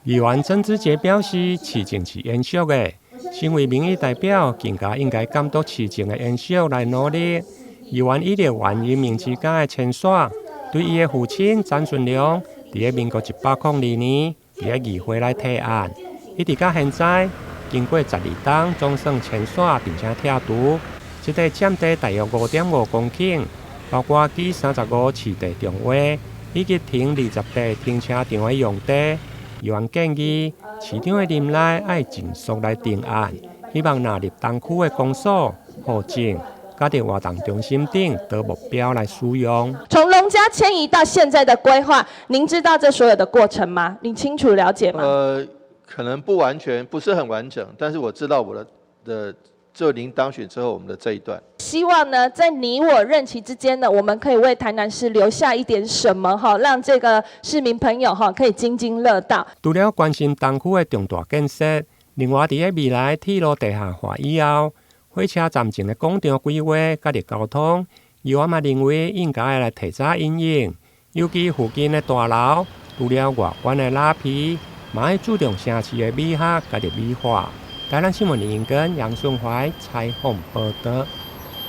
議員曾志傑表示，市政是延續的，身為民意代表，更加應該監督市政的延續來努力。議員以議員人民之間的遷徙，對伊的父親詹順良，佇咧民國102年，佇咧議會來提案，一直到現在，經過12冬，總算遷徙並且拆除。這塊佔地大約5.5公頃，包括基35市地重劃以及停28停車場的用地。議員建議市長的任內愛盡速來定案，希望納入東區的公所、戶政、佮佇活動中心等多目標來使用。從農家遷移到現在的規劃，您知道這所有的過程嗎？你清楚了解嗎？可能不完全，不是很完整，但是我知道我的，就您當選之後，我們的這一段。希望呢，在你我任期之間呢，我們可以為台南市留下一點什麼哈，讓這個市民朋友哈可以津津樂道。除了關心東區的重大建設，另外佇咧未來鐵路地下化以後，火車站前的廣場規劃佮佇交通，議員嘛認為應該來提早因應，尤其附近的大樓，除了外觀的拉皮，嘛愛注重城市的美學佮佇美化。台南新聞林英根、楊順懷採訪報道。